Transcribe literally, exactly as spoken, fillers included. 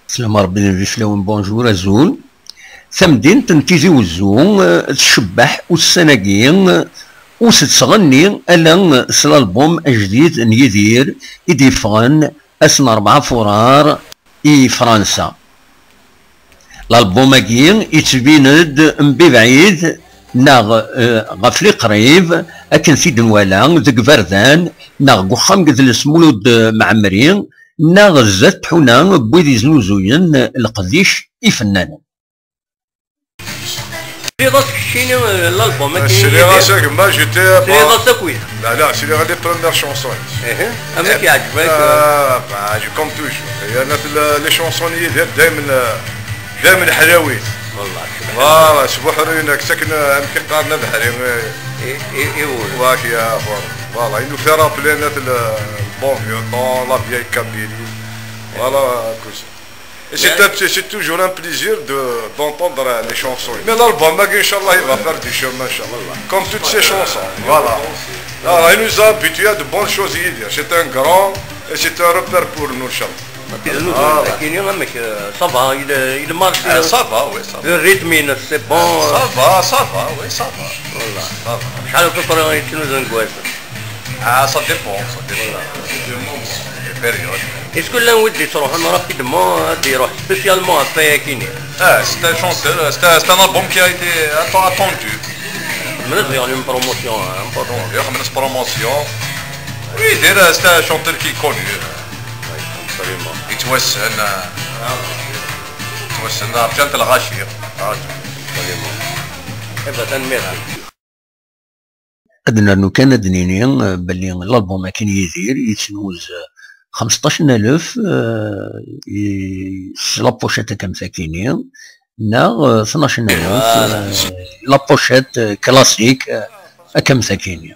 Slam Rebbi d Nnbi fell-awen, bonjour, azul. Tamdint n Tizi Wezzu, eh, tcebbeḥ ussan-agi, eh, ur tettɣenni ala s lalbum ajdid n Yidir i d-yeffɣen ass n rebɛa furar i Fransa. Lalbum-agi yettbin-d mebɛid neɣ, eh, ɣef liqrib, akken t-id-nwala deg iberdan neɣ deg uxxam n yidles Mulud Mɛemmri, neɣ zdat tḥuna n wid yeznuzuyen leqdic ifennanen. Tesliḍ-as keččini, eh, l'album-agi? Sliɣ-as a gma, j'étais... Tesliḍ-as akk? Là, là, c'est les premières chansons. Ihi, amek yeɛǧeb-ak? Ah, bah, je, comme toujours. Yerna tella les chansons n Yidir daymen, daymen ḥlawin. Wallah. Voilà, sbuḥruyen ak, akken amek i qqaren abeḥri. I, i, i wul. Wak ya, voilà. Voilà, il nous fait rappeler net le, le bon vieux temps, la vieille Kabylie. Voilà, cousin. Et c'est un, c'est, c'est toujours un plaisir de, d'entendre les chansons. Mais l'album, Inch'Allah, il va faire du chemin, Inch'Allah. Comme toutes ses chansons. Voilà. Alors, il nous a habitués à de bonnes choses, Yidir. C'est un grand et c'est un repère pour nous, Inch'Allah. Puis nous, voilà. Kini, amek, euh, ça va, il, il marche, ah, euh, ça va, oui, ça va. Le rythme, c'est bon, euh. Ça va, ça va, oui, ça va. Voilà. Ça va. شحال في فرنسا يتنوزن كويس؟ Ah, ça dépend, ça dépend. Voilà. Les périodes. Est-ce que llan wid yettruḥun rapidement ad iruḥ spécialement ɣef wayagi-nni? Ah, c'est un chanteur, c'est un, c'est un album qui a été atten-, attendu. Menace vers une promotion, hein, importante. Donc, il y a une promotion. Oui, déjà, c'est un chanteur qui est connu. Oui, absolument. Yettwassen, euh, yettwassen, euh, Abdel Rachid. Absolument. Eh ben, tanemmirt. Ad nernu kan ad d-nini, eh, belli l'album-agi n Yidir yettnuz, eh, xmesṭac n alef, eh, i-, s la pochette akka am takini, neɣ, eh, tnac n alef, eh, la pochette, eh, classique, eh, akka am takini.